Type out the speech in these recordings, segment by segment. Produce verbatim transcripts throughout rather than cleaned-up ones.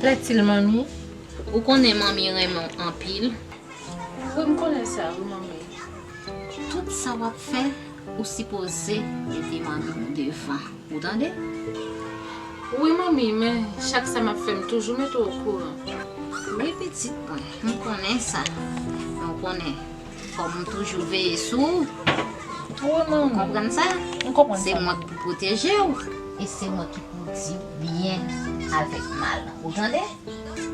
Lètil, manmi. Ou konnen manmi renmen w anpil. Wi, m konnen sa, wi, manmi. Tout sa w ap fè, ou sipoze mete manmi w devan. Ou tande? Wi, manmi, men chak sa m ap fè, m toujou mete w okouran. Wi, pitit mwen, m konnen sa. Men w konnen, fò m toujou veye sou ou. Wi, manmi. Ou konprann sa? M konprann sa. Se mwen ki pou pwoteje w, e se mwen ki pou di w byen avèk mal. Ou tande?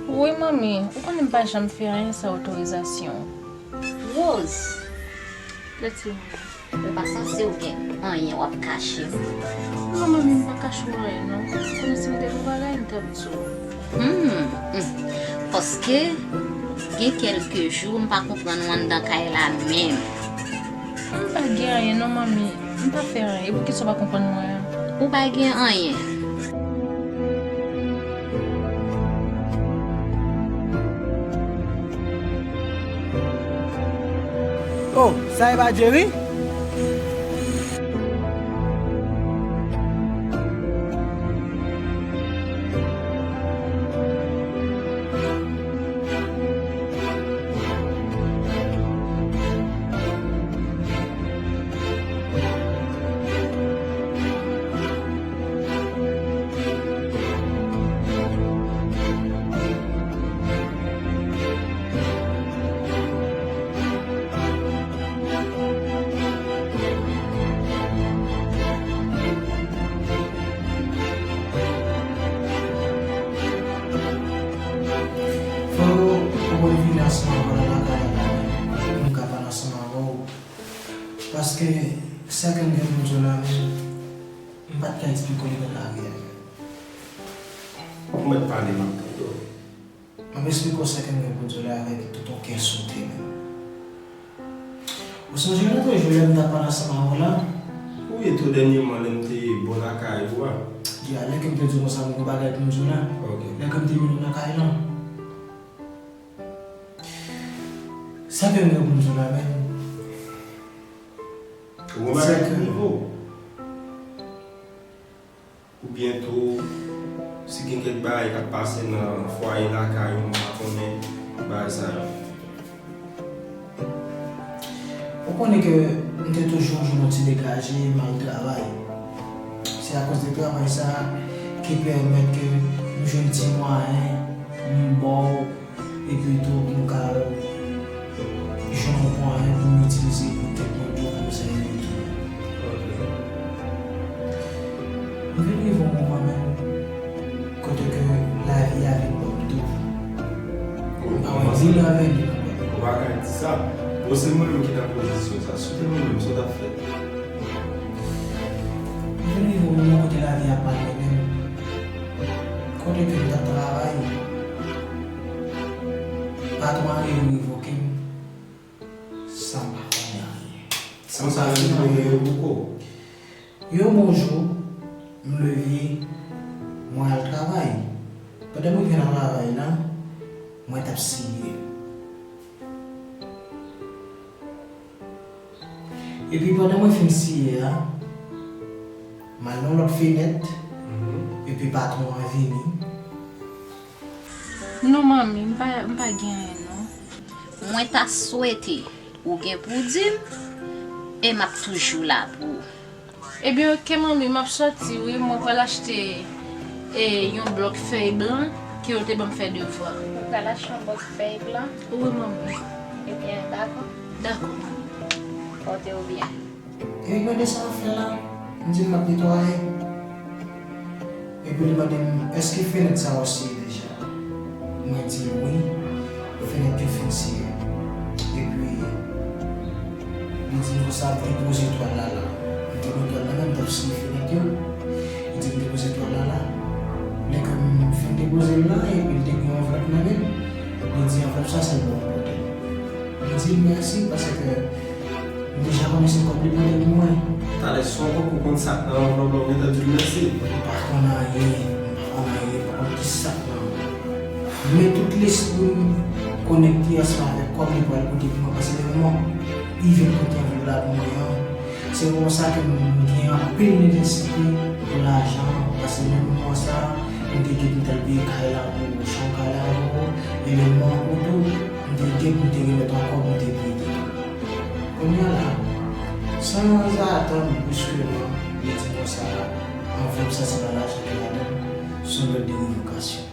Wi, manmi, ou konnen m pa janm fè anyen san otorizasyon w. Rose. Lètil, manmi. Ou pa sanse w gen anyen w ap kache m. Non, manmi, m pa kache w anyen, non. Konnen si m te gen yon bagay, m t ap di w. Hmm, hmm. Paske gen kèlke jou m pa konprann ou anndan kay la menm. M pa gen anyen, non, manmi. M pa fè anyen. E poukisa w pa konprann mwen an? Ou pa gen anyen. Oh, sa e pa Jerry? Fò yo, ou konn vin ansanm avè w lakay la, pou m ka pale ansanm avè w. Paske, sa ke m gen pou m di w la menm, m pa t ka eksplike w li nan lari a. Ou mèt pale, m ap tande w. M ap eksplike w sa ke m gen pou di w la avèk tout yon kè sote menm. Ou sonje lòt jou lè m t ap pale ansanm avè w la? Wi, tou dènyèman lè m te bò lakay ou a. Ya, lè ke m te di w konsa, m gen yon bagay pou m di w la. Ok. Lè ke m te mennen w nan kay lan. Sa ke m gen pou m di w la menm. Ou gen bagay pou m di w? Oubyen tou, si gen kèk bagay k ap pase nan fwaye lakay ou, m pa konnen bagay sa yo. Ou konnen ke m te toujou yon moun ti degaje, m al travay. Se akoz de travay sa a ki pèmèt ke m jwenn ti mwayen, m ba w, epi tou pou m ka jwenn yon mwayen pou m itilize pou tèt mwen, pou m sèvi tou. Ok. M vin rive yon moman menm kote ke lavi a vin ban m tou. Ou pa wè ni lè avè ni nan bò. Ou pa ka di sa. Bon, se mwen menm ki nan pozisyon sa. Si w te mwen menm, sa w t ap fè? M vin rive yon moman kote lavi a pa mennen m. Kote ke m t ap travay, patwon an rive revoke m san m pa konnen anyen. San m pa konnen anyen. Yon bon jou, m leve, mwen al travay. Pandan m rive nan travay la, mwen t ap siye. Epi pandan mwen fin siye a, m al nan lòt fenèt, epi patwon an vini. Non, manmi, m pa, m pa gen anyen, non. Mwen ta swete ou gen pou di m, e m ap toujou la pou ou. Ebyen, oke, manmi, m ap sòti, wi. Mwen pral achte, e, yon blòk fèy blan ke yo te ban m fè devwa. Ou pral achte yon blòk fèy blan? Wi, manmi. Ebyen, dakò. Dakò, manmi. Pòte w byen. Epi mande sa w ap fè la. M di l m ap netwaye. Epi li mande m, èske fenèt sa yo siye deja? Mwen di l wi, fenèt yo fin siye. Epi, li di m konsa, depoze twal la la. M te gen twal la, men m t ap siye fenèt yo. Li di m depoze twal la la. Lè ke m fin depoze l la, epi l te gen yon anvlòp nan men l, li di anvlòp sa se pou mwen pote. M di l mèsi, paske m deja konnen se kòb li pote pou mwen. Talè, si w ankò konn sa k nan anvlòp la, w gentan di l mèsi. M pa konn anyen, m pa konn anyen, m pa konn ki sa k nan. Men tout lespri m konekte ansanm avèk kòb li pral pote pou mwen, paske nan moman li vin pote anvlòp la pou mwen an, se moman sa ke m gen anpil nesesite pou lajan, paske nan moman sa, M te gen pou m t al peye kay la pou ou, chan kay la pou ou, e lè m an ou tou, m te gen pou m te remèt ankò pou m te peye tou. Kounye a la, sanzatann, briskman, li di m konsa, anvan m santi pa lajan ki ladan l, se yon lèt de revokasyon.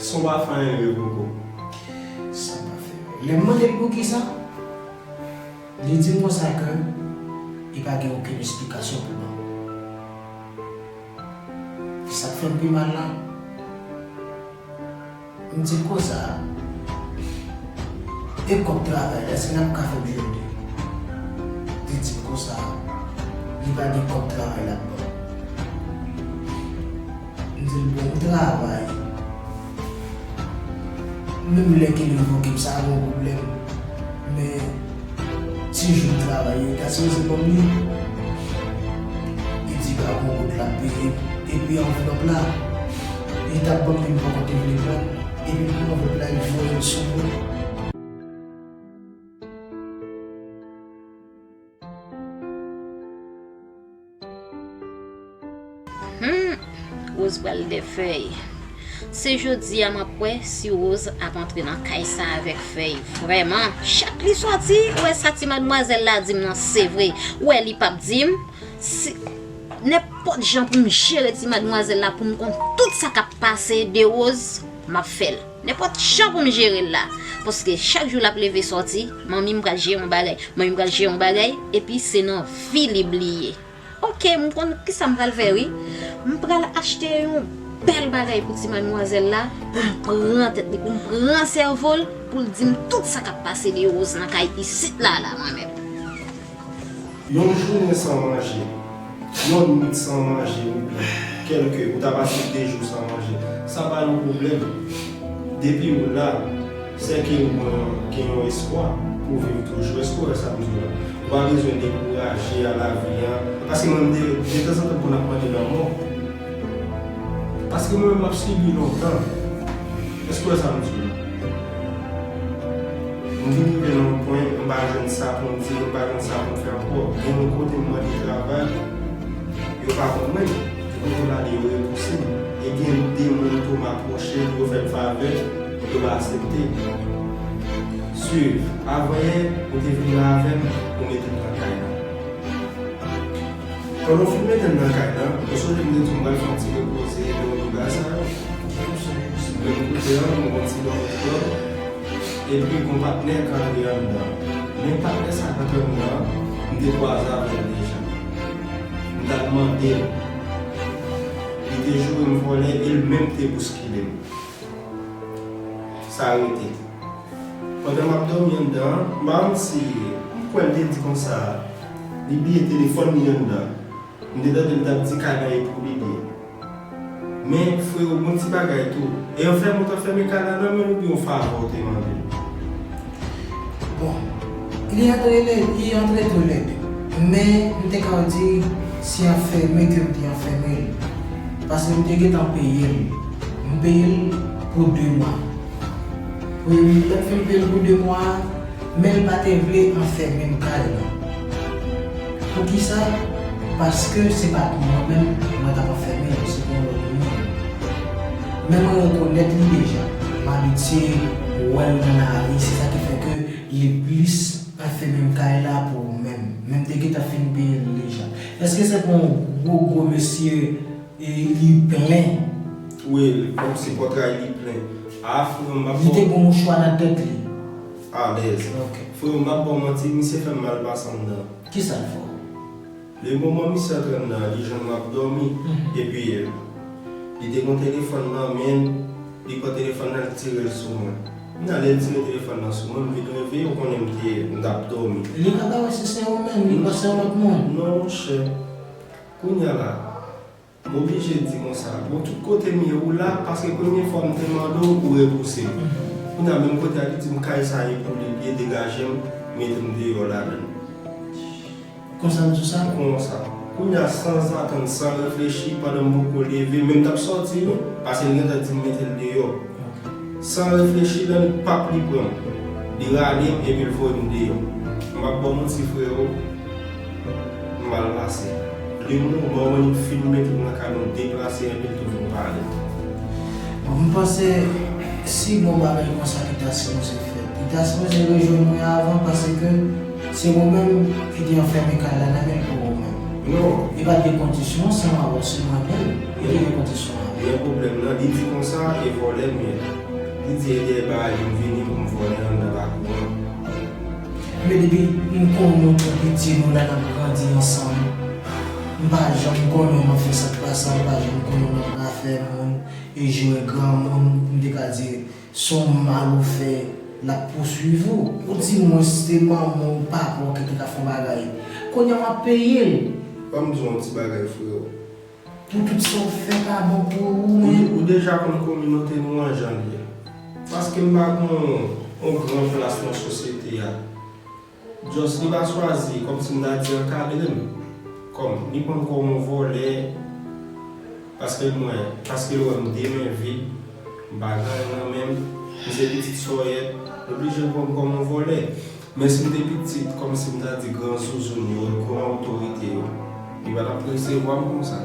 Son pa fè anyen revoke w. Sa pa fè. Lè m mande l poukisa, li di m konsa ke li pa gen okenn esplikasyon pou ban m. E sa k fè m pi mal la, m di l konsa, e kòb travay la, èske n ap ka fè m jwenn li? Li di m konsa, li pa gen kòb travay l ap ban m. M di l, bon, m travay. Menm lè ke l revoke m, sa pa yon pwoblèm. Men, ti jou m travay yo, ta sipoze ban m li. Li di pa gon goud l ap peye m. Epi anvlòp la, li t ap ban m li, m poko te vle pran l. Epi pou anvlòp la, li voye l sou mwen. Hmm, Rose pral dèfèy. Se jodi a m ap wè si Rose ap antre nan kay sa avèk fèy. Vrèman, chak li sòti, ou wè sa ti madmwazèl la di m nan se vre. Ou wè li p ap di m, si, nenpòt jan pou m jere ti madmwazèl la, pou m konn tout sa k ap pase de Rose, m ap fè l. Nenpòt jan pou m jere l la. Paske chak jou l ap leve sòti, manmi m pral jere yon bagay, manmi m pral jere yon bagay, epi se nan vi li bliye. Oke, m konn kisa m pral fè wi. M pral achte yon bèl bagay pou ti madmwazèl la, pou m pran tèt li, pou m pran sèvo l, pou l di m tout sa k ap pase de Rose nan kay isit la, la, mwen menm. Yon jounen san manje, yon nwit san manje, oubyen kèlke, ou ta pase de jou san manje, sa pa yon pwoblèm. Depi ou la, sèke ou gen yon espwa pou viv toujou. Èske w wè sa m di w la? Ou pa bezwen dekouraje a lavi an. Paske mwen menm, de, detanzantan, m konn ap mande lanmò. Paske mwen menm, m ap sibi lontan. Èske w wè sa m di w la? M vin rive nan yon pwen, m pa jwenn sa pou m di, m pa jwenn sa pou m fè ankò. Gen yon kote m mande travay, yo pa ban mwen. Kote m ale, yo repouse m. E gen de moun tou m apwoche pou yo fè m favè, yo pa aksepte. Swiv, avanyè, ou te vin la avè m, ou mete m nan kay la. Pandan w fin mete m nan kay la, ou sonje m te di w m pral fè yon ti repoze nan yon bagay sa yo? Men m koute an, m gon ti dòmi twòp. Epi gon patnè k antre anndan. Men patnè sa k antre anndan an, m te kwaze avè l deja. M t al mande l. Li te joure m vòlè e l menm te bouskile m. Sa rete. Pandan m ap dòmi anndan an, m pa konn si, m kwè l te di konsa, li bliye telefòn li anndan. M te tande l t ap di kay la e pou li li ye. Men, freo, gon ti bagay tou. E yo fè m ou t ap fèmen kay la nan men l oubyen yon favè w te mande l? Bon, li antre lè, li antre toulède. Men, m te ka di, se anfèmen ke m te anfèmen l. Paske m te gentan peye l. M peye l pou de mwa. Wi, m te fin peye l pou de mwa, men l pa te vle anfèmen m kay la. Poukisa? Paske se pa pou mwen menm mwen t ap anfèmen l, se pou yon lòt moun. Men mwen rekonèt li deja. M abitye wè l nan lari, se sa ki fè ke li plis anfèmen m kay la pou ou menm. Men m te gentan fin peye l deja. Èske se pou yon gwo, gwo mesye e li plen? Wi, kòmsi pòtray li plen. A, freo, m p ap ba w. Li te gon mouchwa nan tèt li. Alèz. Ok. Freo, m p ap ba w manti, misye fè m mal pase anndan. Kisa l fè w? Le moman misye antre anndan, li jwenn m ap dòmi. Mhm. Epi, li te gon telefòn nan men l, li pran telefòn nan, li tire l sou mwen. Kounye a, lè l tire telefòn nan sou mwen, m vin reveye, ou konnen m te, m t ap dòmi. Li pa ka wè si se ou menm, li panse yon lòt moun. Non, monchè. Kounye a la, m oblije di konsa, bon, tout kote m ye, ou la, paske premye fwa m te mande w, ou repouse m. Kounye a, menm kote a, li di m kay sa ye pou li, li degaje m, mete m deyò ladan l. Konsa l di w sa? Konsa. Kounye a, sanzatann, san reflechi, pandan m poko leve, men m t ap sòti, wi, paske l gentan di m mete l deyò. San reflechi, nan li p ap li pran m. Li rale m epi l voye m deyò. M p ap ba w manti, freo, m mal pase. Yon moman, mwen fin mete m nan kay, nou deplase anpil, tou vin pale. Bon, m panse, si gon bagay konsa ki ta sipoze fèt, li ta sipoze rejwenn mwen avan, paske se ou menm ki te anfème kay la, nan men pou ou menm. Non. Li pa t gen kondisyon ansanm avè w, se mwen menm ki te gen kondisyon avè w. Men pwoblèm nan, li di konsa, e vòlè m ye. Li di e dèyè bagay li m vini pou m vòlè anndan lakou an. Men depi m konnen w tou piti, nou la n ap grandi ansanm. M pa janm konnen w nan fè sa k pa sa, m pa janm konnen w nan afè moun, e jwè granmoun, m te ka di, se yon mal ou fè, l ap pouswiv ou. Ou di mwen se manman w, papa w ki te ka fè yon bagay. Kounye a w ap peye l. Ban m di w yon ti bagay, freo. Pou tout sa w fè pa bon pou ou menm. Ou, ou deja konn kominote nou an jan l ye. Paske m pa gen yon, yon gran plas nan sosyete a. Just li pa chwazi, kòmsi m ta di ankadre m. Kòm li pran m kòm yon vòlè, paske l wè, paske l wè m de men vid, m pa gen anyen nan men m, m se pitit sòyèt, l oblije l pran m kòm yon vòlè. Men si m te pitit, kòmsi m ta di gran zouzoun yo, gran otorite yo, li pa t ap resevwa m konsa.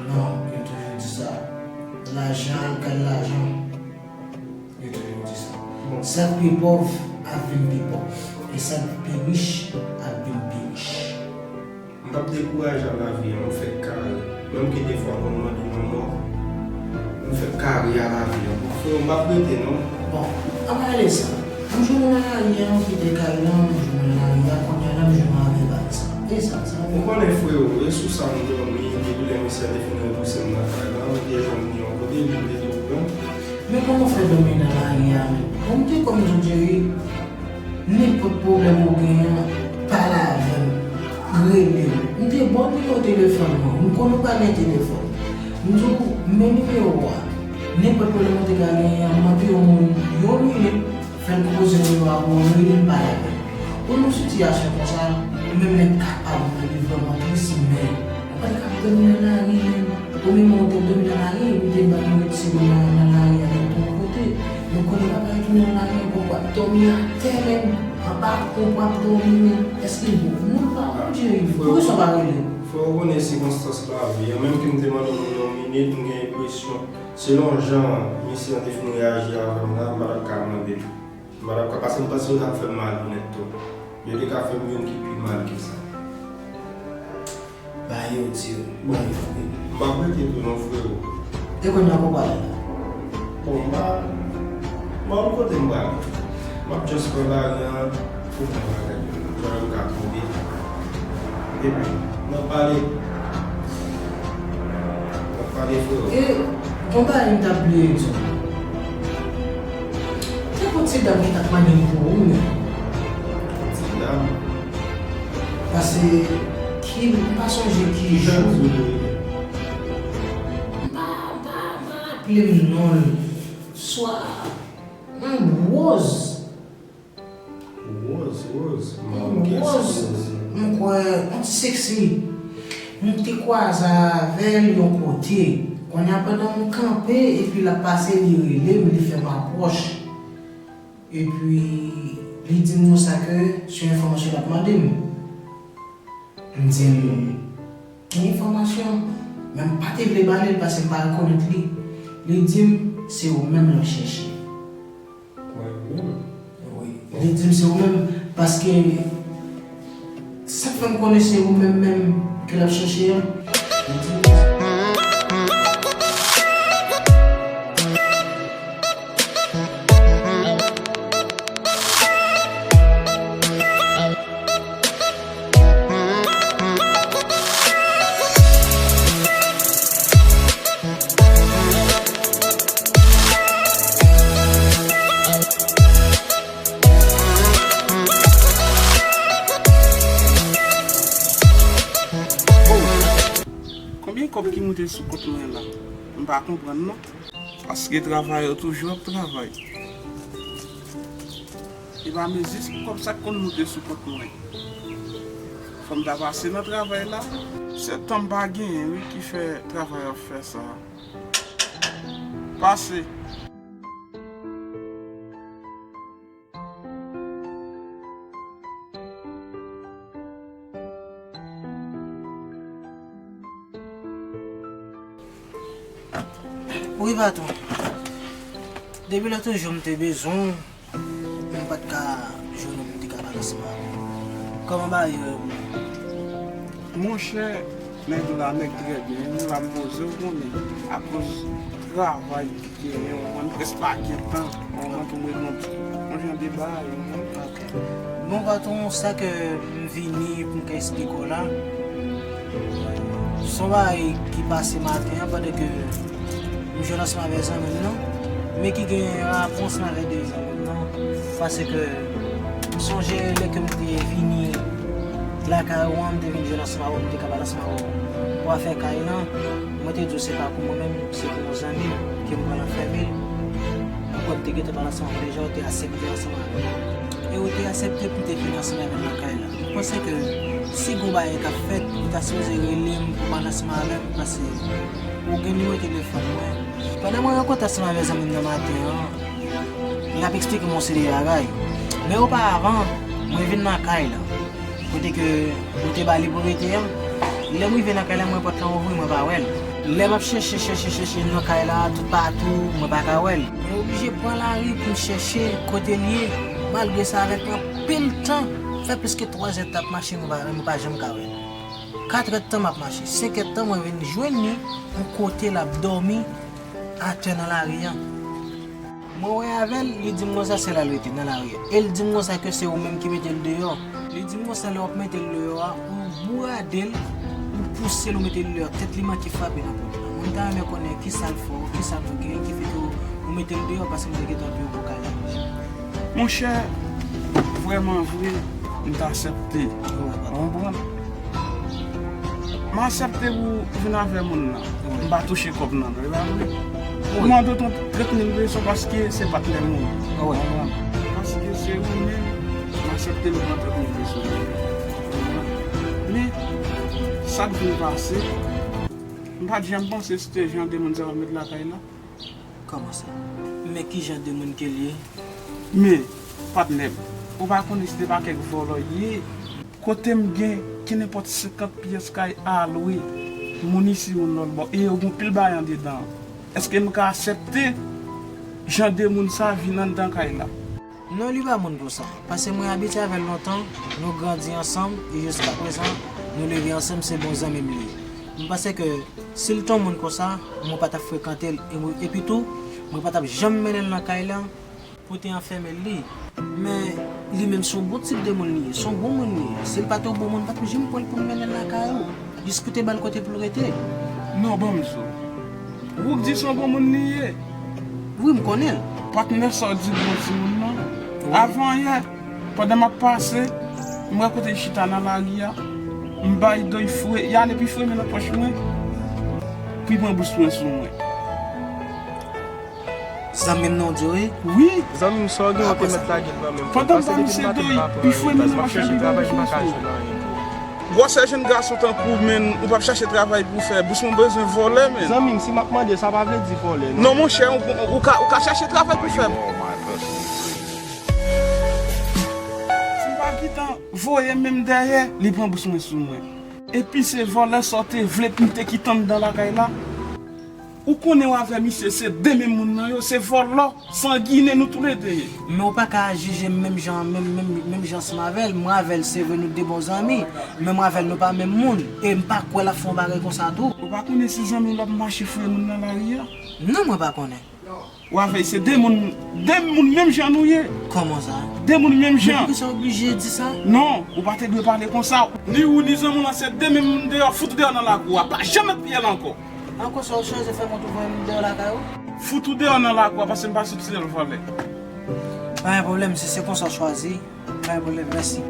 Non, yo toujou di sa. Lajan al kay lajan. Yo toujou di sa. Bon. Sa k pi pòv ap vin pi pòv. E sa k pi rich ap vin pi rich. M p ap dekouraje a lavi an, m fèk kare. Menm ke defwa pou m mande lanmò, m fèk kare a lavi an. Bon, freo, m p ap rete non. Bon, an pale de sa, m jwenn ou nan lari a, m kite kay lan, m jwenn ou nan lari a, kounye a la m jwenn ou avè bal sa. E sa, sa. Ou konnen freo, e sou sa m dòmi, depi lè mesye a te fin repouse m nan kay lan, m te jwenn li yon kote, epi m te tou pran. Men kòman w fè dòmi nan lari a menm? Bon, m te kòm John Jerry, nenpòt pwoblèm ou genyen, pale avè m, rele m. M te ba w nimewo telefòn mwen, m konnen w pa gen telefòn. M di w, men nimewo a. Nenpòt pwoblèm ou te ka genyen an, mande yon moun yon minit, fè l konpoze nimewo a pou ou, rele m, pale avè l. Ou nan sitiyasyon konsa, ou menm lè kapab, ou menm li vrèman tris, men ou pa t ka dòmi nan lari menm. Premye moman w te dòmi nan lari, m te bat nou ret segonn nan, nan lari a, nan tout kote. Nou konnen pa ka retounen nan lari ankò, w ap dòmi atè menm, anba pon w ap dòmi menm. Èske l bon? Non, l pa bon, Jerry. Poukisa w pa rele m? Freo, ou konnen sikonstans lavi an, menm ke m te mande moun nan yon minit, m gen enpresyon, selon jan misye an te fin reyaji avè m la, m pa t ap ka mande l. M pa t ap ka, paske m panse yo t ap fè m mal nèt tou. Yo te ka fè m youn ki pi mal ke sa. Ba yo di yo, ba yo. M p ap rete tou non, freo. E kounye a pou w pale la? Bon, m pa, m pa konn kote m prale. M ap just pran lari an pou m wè bagay yo. Jan yo ka tonbe. Epi, n ap pale. N ap pale, freo. E, gon bagay m t ap bliye di w. Te gon ti dam ki t ap mande m pou ou, men. Ti dam? Pase, ki, m pa sonje ki jou. Ki jan di w li rele? M pa, m pa, m pa raple m non l. Swa, yon Rose. Rose, Rose. Bon, m kwè yon ti seksi. M te kwaze avè l yon kote. Kounye a pandan m kanpe, epi l ap pase, li rele m, li fè m apwòch. Epi, li di m konsa ke se yon enfòmasyon l ap mande m. M di l, ki enfòmasyon? Men m pa te vle ba li l paske m pa rekonèt li. Li di m, se ou menm l ap chèche. Mwen menm? Wi. Li di m se ou menm, paske sa k fè m konnen se ou menm menm ke l ap chèche an. Li di m Konbyen kòb ki moute sou kont mwen la? M pa konprann non. Paske travayè toujou ap travay. E pa mezi sou kòb sa k konn moute sou kont mwen. Fò m ta pase nan travay la. Se tan m pa genyen wi ki fè travay ap fè sa. Pase. Wi, patwon. Depi lòt jou m te bezwen w, m pa t ka jwenn ou pou m te ka pale ansanm avè w. Kòman bagay yo ye? Monchè, nèg la, nèg trè byen. M la m poze, w konnen, akoz travay ki genyen, w konn, prèske pa gen tan, w konn, pou mwen, yon, yon jan de bagay, w konn. Ok. Bon, patwon, sa ke m vini pou m ka eksplike w la, se yon bagay ki pase maten an, pandan ke m jwenn ansanm avè zanmi m nan, men ki gen rapò ansanm avè de zanmi m nan, paske m sonje lè ke m te vini lakay ou an, m te vin jwenn ansanm avè w, m te ka pale ansanm avè w pou afè kay lan, mwen te di w se pa pou mwen menm, se pou yon zanmi m ke m pral anfèmen l. Ou konn, te gentan pale ansanm avè w deja, ou te aksepte ansanm avè m. E ou te aksepte pou m te vin ansanm avè l nan kay la. M panse ke si gon bagay k ap fèt, ou ta sipoze rele m pou pale ansanm avè m, paske ou gen nimewo telefòn mwen. Pandan mwen rankontre ansanm avè zanmi m nan maten an, l ap eksplike m yon seri de bagay. Men oparavan, mwen vin nan kay la, kote ke ou te ba li pou rete an. Lè m rive nan kay la, mwen pòt lan ouvri, mwen pa wè l. Lè m ap chèche, chèche, chèche nan kay la, toupatou, mwen pa ka wè l. Mwen oblije pran lari pou m chèche kote l ye, malgre sa, avèk anpil tan, fè plis ke twazè tan m ap mache, mwen pa, mwen pa janm ka wè l. Katrè tan m ap mache, senkè tan mwen vin jwenn li yon kote l ap dòmi atè nan lari an. Mwen wè avè l, li di m konsa se la l rete nan lari a. E l di m konsa ke se ou menm ki mete l deyò. Li di m konsa lè w ap mete l deyò a, ou bourade l, ou pouse l, ou mete l deyò, tèt li manke frape nan pòt la. Mwen ta renmen konnen kisa l fè w, kisa nou gen, ki fè ke ou, ou mete l deyò, paske m te gentan peye w pou kay la. Monchè, vrèman vre, m ta aksepte. Ou konprann? M aksepte pou vin avè moun nan. Wi. M pa touche kòb nan, non, e pa vre? Wi. M mande w trant mil peso paske se patnè m ou ye. Wi. Paske se ou menm, m aksepte m pran trant mil peso. Men, sa k vin pase, m pa t janm panse se te jan de moun sa yo met lakay la. Kòman sa? Men ki jan de moun ke l ye? Men, patnè m, ou pa konnen si te pa kèk vòlò l ye? Kote m gen kenenpòt senkant pyès kay a lwe, moun isi, moun lòt bò, e yo gen pil bagay andedan. Èske m ka aksepte jan de moun sa vin anndan kay la? Non, li pa moun pou sa. Paske mwen abitye avè l lontan, nou grandi ansanm, e jiskaprezan, nou leve ansanm, se bon zanmi m li ye. M panse ke si l t yon moun konsa, mwen pa t ap frekante l, e mwen, epi tou, mwen pa t ap janm mennen l nan kay la pou te anfèmen li. Men, li menm se yon bon tip de moun li ye, se yon bon moun li ye. Si l pa t yon bon moun, m pa t ap janm pran l pou m mennen l lakay ou, jis pou te ba l kote pou l rete. Non, ban m di w. Ou k di se yon bon moun li ye? Wi, m konnen l. Patnè sa w di bon timoun nan. Wi. Avan yè, pandan m ap pase, m wè kote l chita nan lari a. M bay do l fre, y ale pi fre men nan pòch mwen. Pou l pran bous mwen sou mwen. Zanmi m nan w di wi? Wi. Zanmi m, sa w gen, w te mèt lage l nan men m. Pandan m ba misye do l, pi fre men nan pòch mwen, pi fre men nan pòch mwen. Gwosè jenn gason tankou w, menn, ou p ap chache travay pou w fè. Bous mwen bezwen vòlè, menn. Zanmi m, si m ap mande, sa pa vle di vòlè, non. Non, monchè, ou, ou, ou ka, ou ka chache travay pou w fè. Si m pa gentan voye men m dèyè, li pran bous mwen sou mwen. Epi se vòlè sa w te vle pou m te kite anndan lakay la? Ou konnen w avè misye se de menm moun nan yo, se vòlò, sanginen nou toulede ye. Men w pa ka jije m menm jan, menm, menm, menm jan ansanm avè l. Mwen avè l, se vre nou de bon zanmi, men mwen avè l nou pa menm moun. E m pa kwè l ap fè yon bagay konsa tou. Ou pa konnen si zanmi w l ap mache fouye moun nan lari a? Non, mwen pa konnen. W avè l, se de moun, de moun menm jan nou ye. Kòman sa? De moun menm jan. Men poukisa w oblije di sa? Non, ou pa te dwe pale konsa. Ni ou, ni zanmi w lan, se de menm moun deyò, fout ou deyò nan lakou a. Pa janm met pye la ankò. Ankò sa w chwazi fè mwen tou voye m deyò lakay ou? Fout ou deyò nan lakou a, paske m pa soti nan vòlè. Pa gen pwoblèm, si se konsa w chwazi, pa gen pwoblèm, mèsi.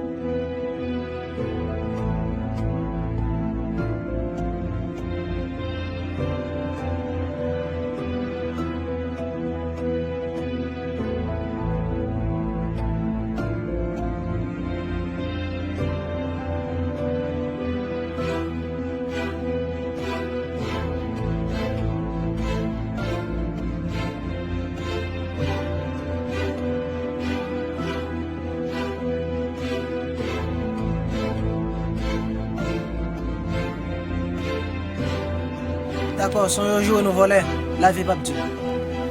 Dakò, se yon jou nou vòlè. Lavi p ap di w.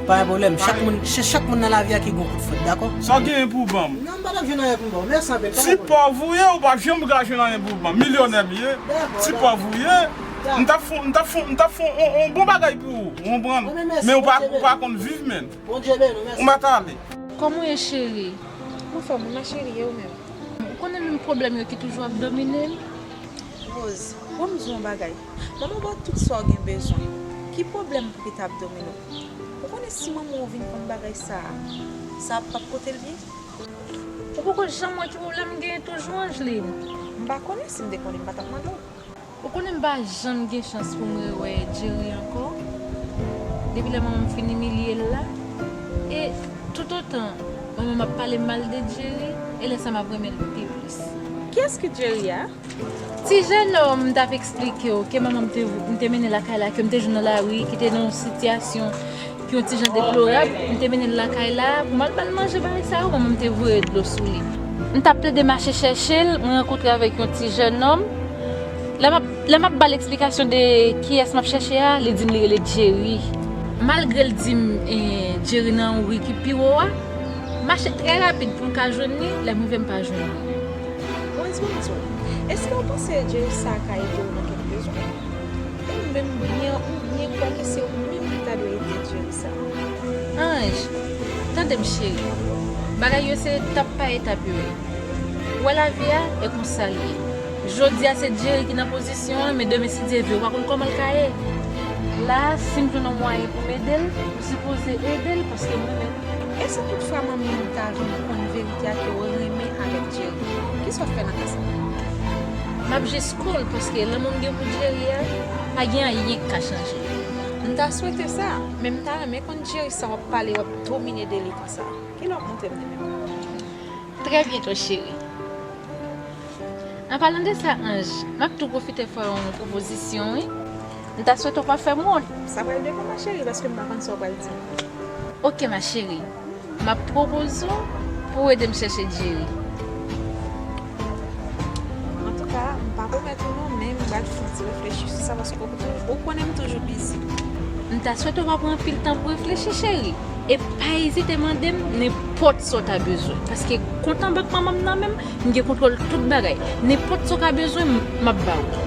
Pa gen pwoblèm. Chak moun, se chak moun nan lavi a ki gen yon kout fòt, dakò? Sa w genyen pou w ban m? Non, m pa t ap jwenn anyen pou m ba w. Mèsi anpil. Pa gen pwoblèm. Ti pòv ou ye, ou p ap janm ka jwenn anyen pou w ban m. Milyonè m ye. Dakò, dakò. Ti pòv ou ye. Dakò. M t ap fè, m t ap fè, m t ap fè yon, yon bon bagay pou ou. Ou konprann? Bon, men mèsi, Bondye beni w. Men ou pa, ou pa konn viv, menn. Bondye beni w, mèsi. Ou mèt ale. Kòman w ye, cheri? Anfòm wi, ma chérie, e ou menm? Ou konnen menm pwoblèm yo ki toujou ap domine m. Rose, bon, m di w yon bagay. Manman w ba w tout sa w gen bezwen. Ki pwoblèm pou ki ta ap domine w? Ou konnen si manman w vin konn bagay sa a, sa ap p ap pote l byen? Ou poko janm wè ki pwoblèm m genyen toujou, Angeline? M pa konnen, si m te konnen, m pa t ap mande w. Ou konnen m pa janm gen chans pou m rewè Jerry ankò. Depi lè manman m fin imilye l la. E toutotan manman m ap pale mal de Jerry, e lè sa m ap renmen l pi plis. Kiyès ki Jerry a? Ti jennonm m t ap eksplike w ke manman m te, m te mennen lakay la, ke m te jwenn nan lari, ki te nan yon sitiyasyon ki yon ti jan deplorab, m te mennen l lakay la pou m al ba l manje bagay sa yo, manman m te voye dlo sou li. M t ap plede mache chèche l, mwen rankontre avèk yon ti jennonm. Lè m ap, lè m ap ba l eksplikasyon de kiyès m ap chèche a, li di m li rele Jerry. Malgre l di m, eh, Jerry nan yon ri ki pi wo a, m mache trè rapid pou m ka jwenn li, lè m rive m pa jwenn li. Rose, ban m di w, èske w panse Jerry sa a ka ede w nan kèk bezwen? Ou menm byen, ou byen kwè ke se ou menm ki ta dwe ede Jerry sa. Ange, tande m cheri. Bagay yo se etap pa etap yo ye. Ou wè lavi a, e konsa l ye. Jodi a se Jerry ki nan pozisyon an, men demen si Dye vle, ou pa konn kòman l ka ye. La a, si m jwenn yon mwayen pou m ede l, m sipoze ede l paske m renmen l. E si toutfwa manmi m ta vin konn verite a ke w renmen avèk Jerry, kisa w ap fè nan ka sa? M ap jis cool paske lanmou m gen pou Jerry a, pa gen anyen k ka chanje. M ta swete sa, men m ta renmen konn Jerry sa w ap pale, w ap domine de li konsa. Kilè w ap montre m li menm? Trè byento, cheri. An palan de sa, Ange, m ap tou pwofite fè w yon pwopozisyon, wi. M ta swete w pa fè m wont. Sa pral depann, ma chérie, paske m pa konn sa w pral di m. Oke, ma chérie. M ap pwopoze w pou w ede m chèche Jerry. Antouka, m pa pwomèt ou non, men m pral fouti reflechi sou sa, paske ou, ou konnen m toujou bizi. M ta swete w pa pran anpil tan pou reflechi, cheri. E pa ezite mande m nenpòt sa w ta bezwen, paske kont an bank manman m nan men m, m gen kontwòl tout bagay. Nenpòt sa w ka bezwen, m, m ap ba ou.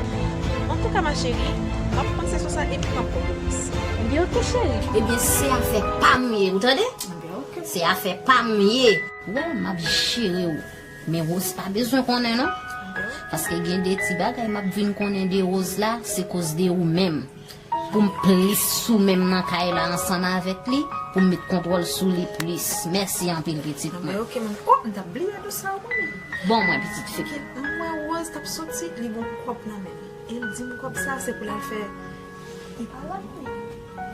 Antouka, ma chérie, m ap panse sou sa epi m ap ba w repons. Ebyen, oke, cheri. Ebyen, se afè pa m ye, ou tande? Ebyen, oke. Se afè pa m ye. Wè, m ap jere w. Men Rose pa bezwen konnen, non. Paske gen de ti bagay m ap vin konnen de Rose la, se koz de ou menm. Pou m plis sou men m nan kay la ansanm avèk li, pou m met kontwòl sou li plis. Mèsi anpil, pitit mwen. Anben, oke, manmi. O, m t ap bliye de sa, wi, manmi. Bon, mwen, pitit fi. Oke, m wè Rose t ap soti, li gon kòb nan men l. E l di m kòb sa, se pou l al fè. Li pa la, manmi.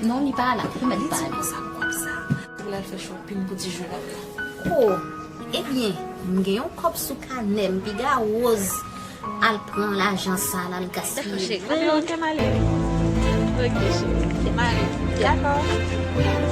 Non, li pa la. Li di m konsa, kòb sa, se pou l al fè shopping pou ti Jounal la. O, ebyen, m gen yon kòb sou kanè m, piga Rose al pran lajan sa a, l al gaspiye. Dakò, cheri. Oke, oke, m ale. Oke, cheri. Oke, m ale. Dakò.